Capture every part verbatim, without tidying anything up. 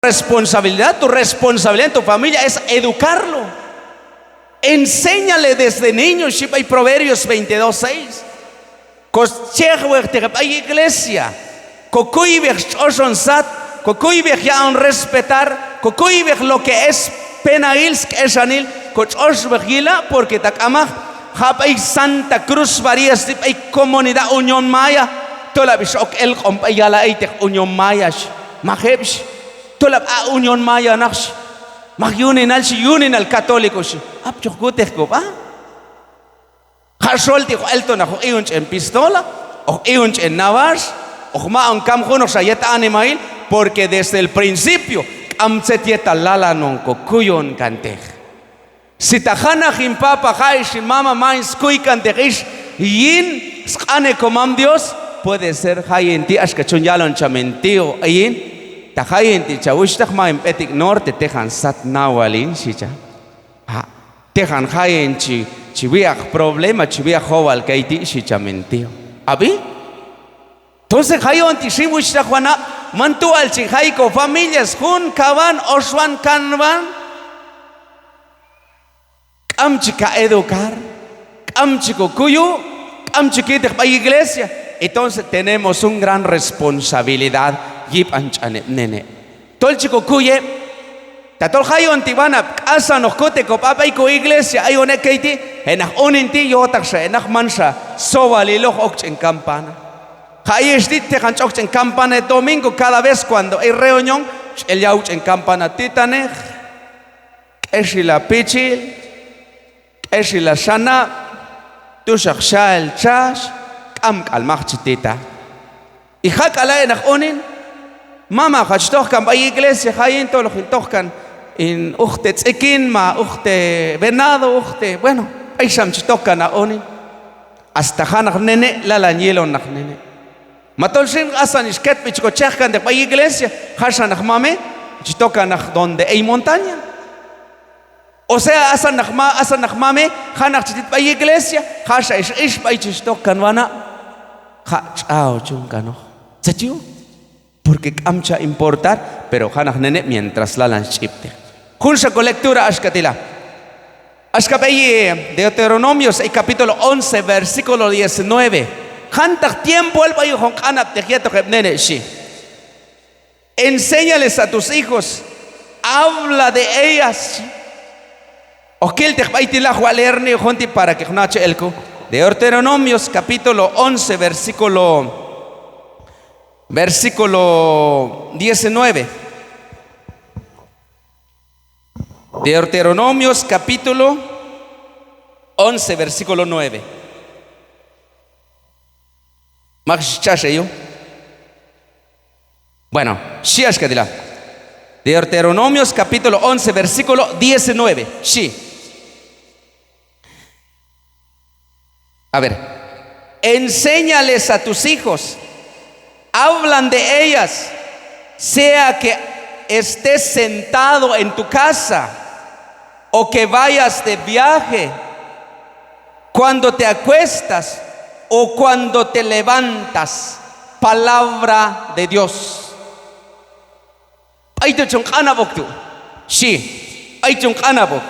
responsabilidad, tu responsabilidad en tu familia es educarlo. Enséñale desde niño, xhi b'ay Proverbios veintidós seis. Ko chejwej teq b'ay iglesia, ko kuywej stx'oxon sat, ko kuywej yaq'on respetar, ko kuywej lo que es penail, sk'exanil, ko tx'oxwej yila', porque ta k'amaq, ha' b'ay Santa Cruz Barillas ti' b'ay comunidad Unión Maya, tolab' ix ok elq'om b'ay yala' eyteq Unión Maya, xhi. Maj heb', xhi. Tolab' a Unión Maya naq, xhi. Maj yuninal, xhi, yuninal católico, xhi. Apchoq kutej kob'a. Ha' xol ti' hoq elto naq hoq i'on ch'en pistola, hoq i'on ch'en nawax, hoq maq'on kam junoqxa yet animail, porque desde el principio k'am tzet yetal lalan on ko kuyon kanteq. Si ta ha naq hin papá, ha ix hin mamá, man hin skuy kanteq ix yin sq'ane komam Dios, puede ser hayin ti', axka chon yalon cham hin tío, hayin, ta hayin ti' cha wuxhtaq, man hin b'etik norte, tejan sat naw wal hin, xhi cham. Ha', tejan hayin chi, chi wi'aj problema, chi wi'aj jowal kayti', xhi cham hin tío. Ab'i? Entonces hayon ti' xin wuxhtaq wanab', man tu'al chi jay ko familias, jun kawan, oxwan, kanwan, k'am chi ka educar, k'am chi ko kuyu', k'am chi kitej b'ay iglesia. Entonces tenemos un gran responsabilidad yib'an ch'an heb' nene'. Tol chi ko kuy heb', tatol hayon ti' wanab' k'asanoq kute kob'a b'ay ko iglesia, ayon ek' kayti', je naq unin ti' yojtaqxa je naq manxa sowal iloq ok ch'en campana. Ha' ayex ti' tejan ch'ok ch'en campana heb' domingo, cada vez cuando ay reunión, ch'el yaw ch'en campana titaneq, k'exil ha pichil, k'exil ha xanab', tuxaq xa el txax, k'am k'al maq chi tita. Y ha k'al ayex naq unin, mama, hoq hach toj kan b'ay iglesia, hayin tol hoq hin toj kan hin uj te' tz'ikin, ma uj te' venado, uj te', bueno, b'ay xam chi toj kan ha unin. Hasta ha naq nene' lalan yilon naq nene'. Ma tol xin asan ix ketb'i chi ko chej kanteq b'ay iglesia, haxa naq mame chi toj kan naq donde ey montaña. O sea, asan naq ma-, asan naq mame, ha naq chi tit b'ay iglesia, haxa ix ix b'ay chi toj kan wanab'. Ha' tx'aw chun kanoq. Tzet yuj? Porque k'am cha importar, pero ha naq nene' mientras lalan sch'ib'teq. Junxa ko lectura axka ti' la. Axka b'ey, eh, Deuteronomios, eh, capítulo once, versículo diecinueve. Jantaq tiempoal b'ay hoqon q'anab'teq yetoq heb' nene', xhi. Enséñales a tus hijos, habla de ellas, xhi. Hoq kilteq b'ay ti' la, hoq wa' leerni jun ti' para que hoq nachaj el k'u. Deuteronomios capítulo once, versículo, versículo diecinueve. Deuteronomios capítulo once, versículo nueve. Mak xi ch'ax eyu. Bueno, xi axka ti' la. Deuteronomios capítulo once, versículo diecinueve. Xi. A ver, enséñales a tus hijos, hablan de ellas, sea que estés sentado en tu casa o que vayas de viaje, cuando te acuestas o cuando te levantas. Palabra de Dios. B'ay tu' chon q'anab'ok tu'. Xi, b'ay chon q'anab'ok.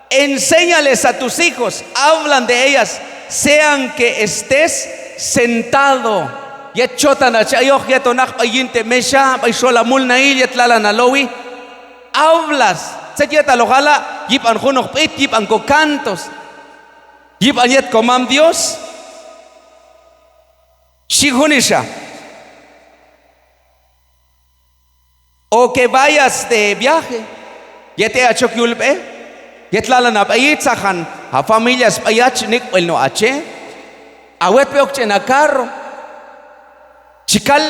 Enséñales a tus hijos, hablan de ellas, sean que estés sentado. Yet chotan hach ayoq, yet hon aq' b'ay yin te' mexha, b'ay xol ha mulnajil, yet lalan ha lowi. Hablas. Tzet yetal hoq hala', yib'an junoq b'it, yib'an ko cantos, yib'an yet komam Dios. Xi junelxa. O que vayas de viaje. Yet e hach ok yul b'e, yet lalan ha b'eyi, tzajan ha familias b'ay hach, nik'b'il no' ha che, ha wetb'i ok ch'en ha carro. Chi kal,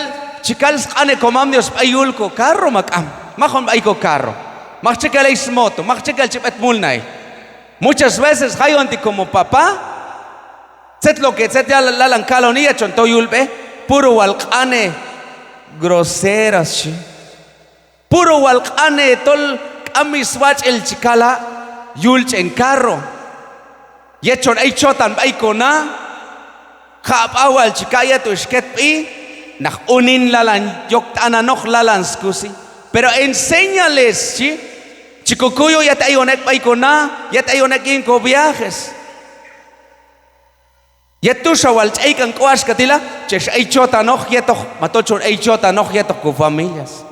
chi kal sq'ane komam Dios b'ay yul ko carro ma k'am. Mak hon b'ay ko carro. Mak txekel ay smoto, mak txekel chi b'et mulnajil. Muchas veces hayon ti' como papá, tzet lo que tzet yal lalan kaloni, yet chon to yul b'e, puro wal q'ane groseras xi. Puro wal q'ane tol k'am swatx'il chi kala' yul ch'en carro. Yet chon ay chotan b'ay ko na, ha' b'a wal chi kay yet tu' ix ketb'i, naq unin lalan yok t'ananoq, lalan skusi. Pero enséñales, xhi, chi kokuyu' yet ayon ek' b'ay kona, yet ayon ek' yin ko viajes. Yet tu' xa wal ch'ey kan k'u axka ti' la, chex ey chotanoq yetoq, ma tol chon ey chotanoq yetoq ko familias.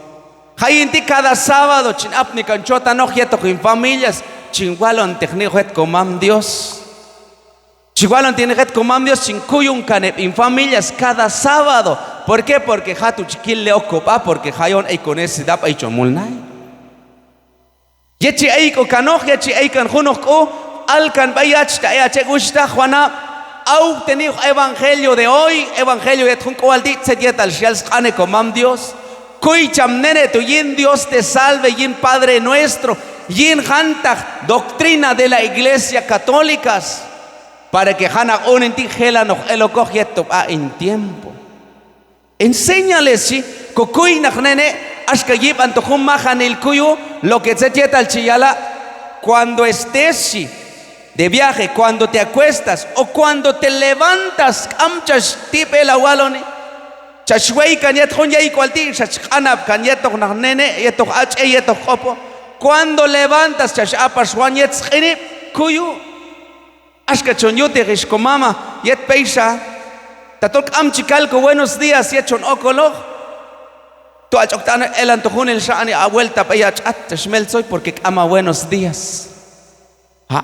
Hayin ti' cada sábado chin apni kan chotanoq yetoq hin familias, chin walonteq nioq yet ko Mam Dios. Chi walonteq nioq yet ko Mam Dios chin kuyon kan heb' hin familias cada sábado. ¿Por qué? Porque ha' tu' chi kil le ok ko b'a, porque hayon ey ko necesidad b'ay chon mulnay. Yet chi ey k'u kanoq, yet chi ey kan junoq k'u, al kan b'ay hach ta, eh, hach ek' wuxhtaq, wanab', awtej nioq evangelio de hoy, evangelio yet jun k'ual ti', tzet yetal xyal sq'ane ko Mam Dios. Kuy cham nene' tu' yin Dios te salve, yin Padre Nuestro, yin jantaq doctrina de la Iglesia Católicas, para que ha' naq unin ti' jelanoq el okoq yet tu' b'a hin tiempo. Enséñales, xhi, kokuy naq nene', axka yib'antoq jun majanil kuyu, lo que tzet yetal chi yala', cuando estés, xhi, de viaje, cuando te acuestas o cuando te levantas, k'am chach tib'el hawaloni, chach wey kan yet jun yey k'ual ti', xach q'anab' kan yetoq naq nene', yetoq ach'ej, yetoq q'opoj, cuando levantas, chach apaxwan yet sq'inib', kuyu. Axka chon yutej ix ko mama yet peyxa, tatol k'am chi kal ko buenos días yet chon okoloq. Tu'al ch'ok t'anej, elantoq junelxa, ani a vuelta b'ey a tx'at, chex meltzoy, porque k'am a buenos días. Ha'.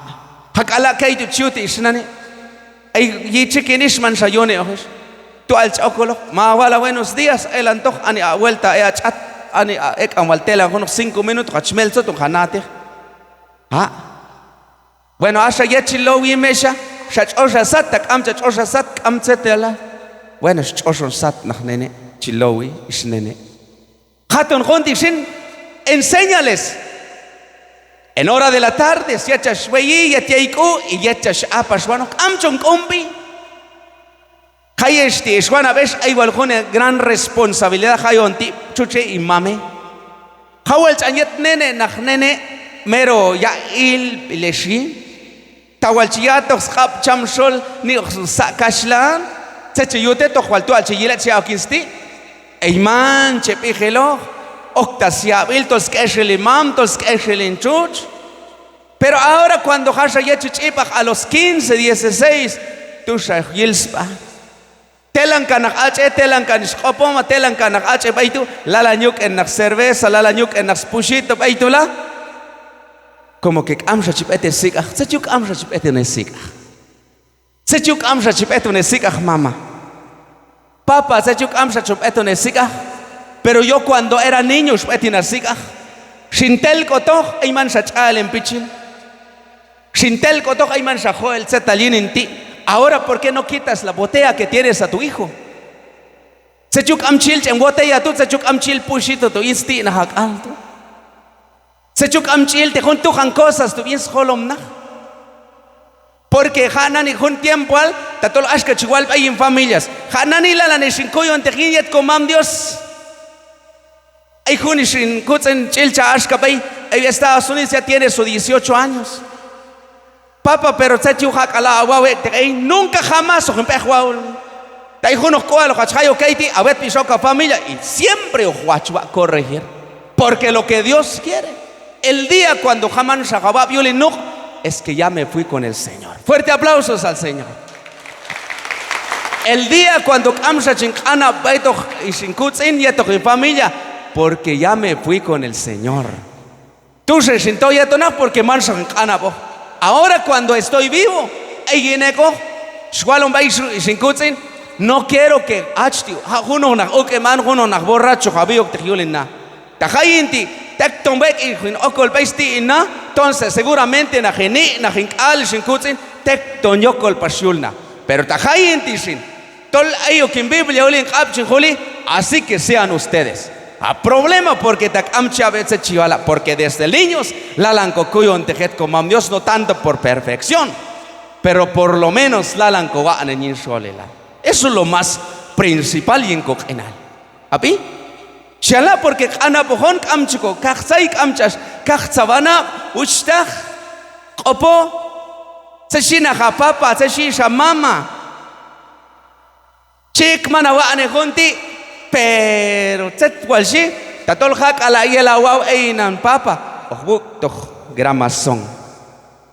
Ha' k'ala' key tu' chi yute ix nani'. Ey, yi txikin ix, manxa yune' oq ix. Tu'al ch'okoloq, ma wal a buenos días, elantoq, ani a vuelta e a tx'at, ani a ek'an wal telan junoq cinco minutos, hach meltzot, hoq ha natej. Ha'. Bueno, axa yet chi lowi mexa, xa tx'ox a sat, ta k'am cha tx'ox a sat, k'am tzet yala. Bueno, xtx'oxon sat naq nene', chi lowi ix nene'. Haton jun ti' xin, enséñales. En hora de la tarde, yet chach weyi, yet yey k'u, y yet chach apaxwanoq, k'am chon k'unb'i. Hayex ti' ex wanab' ex, ay wal june' gran responsabilidad hayon ti' txutxej hin mame. Ha' wal ch'an yet nene' naq nene', mero ya'ilb'il ex yin. Ta wal chi ya'toq sq'ab' cham xol, nioq sa' kaxhlan, tzet chi yute, toq wal tu'al chi yila' chi ya'ok yin sti'. Ey man che b'ijeloq, okta syab'il tol sk'exel hin mam, tol sk'exel hin txutx. Pero ahora cuando haxa yet chi ch'ib'aj a los quince, dieciséis, tu' xa yil sb'a. Telan kan naq ach'ej, telan kan ix q'opoj, ma telan kan naq ach'ej b'ey tu', lalan yuk'en naq cerveza, lalan yuk'en naq spuxito b'ey tu' la. Como que k'amxa chi b'et hesik'aj, tzet yuj k'amxa chi b'et hesik'aj. Tzet yuj k'amxa chi b'et hesik'aj, mama. Papa, tzet yuj k'amxa chon b'et hesik'aj. Pero yo cuando era niño xb'et hin hesik'aj. Xin telk'otoq, ey manxa ch'a'el hin pichil. Xin telk'otoq, ey manxa jo'el tzetal yin hin ti'. Ahora, ¿por qué no quitas la botella que tienes a tu hijo? Tzet yuj k'am chi yil ch'en botella tu', tzet yuj k'am chi yil puxito tu' yin sti' naq hak'al tu'. Tzet yuj k'am chi yil ti' jun tujan cosas tu' yin sjolom naq. Porque ha' nani jun tiempoal, tatol axka chi wal b'ey hin familias. Ha' nani lalan ix hin kuyonteq yin yet komam Dios. Ey jun ix hin kutz'in ch'ilchaj axka b'ey, ey Estados Unidos, ya tiene sus dieciocho años. Papa, pero tzet yuj hak'ala' ha waw ek'teq ey, nunca jamás hoq hin b'ej waw. Ta ey junoq k'ual hoq hach jay ok kayti', ha wetb'i ix ok ha familia, y siempre hoq wach waq' corregir. Porque lo que Dios quiere, el día cuando ha manxa ha wab' yul hin nuq', es que ya me fui con el Señor. Fuerte aplausos al Señor. El día cuando k'amxa chin q'anab' b'aytoq ix hin kutz'in yetoq hin familia, porque ya me fui con el Señor. Tuxa ix hin to yetoq naq porque manxa hin q'anab'oq. Ahora cuando estoy vivo, ey hin ek'oq, xwalon b'ay ix hin kutz'in, no quiero que hach ti' ha' junoq naq uk'eman, junoq naq borracho ha wi'okteq yul hin na. Ta hayin ti', tekton wek'i hin okol b'ey sti' hin na, entonces seguramente naq hin ni', naq hin k'al ix hin kutz'in, tekton yokol pax yul na. Pero ta hayin ti' xin, tol ey ok hin Biblia yul hin q'ab' chin juli, así que sean ustedes. Ha problema, porque ta k'am chi hab'e tzet chi wala', porque desde niños lalan kokuyonteq yet komam Dios, no tanto por perfección, pero por lo menos lalan kowa'nen yin xolilal. Eso es lo más principal yin koq'inal. Ab'i? Xala' porque q'anab'oj on, k'am chi kokajtzay, k'am chach kajtza wanab', wuxhtaq, q'opoj, tzet xhi naq ha papa, tzet xhi ix ha mama. Chik, man hawa'nej jun ti', pero tzet wal xhi, Tatol ha k'al ay yel ha waw, ey hin nani papa, hoq wuk'toq grama son.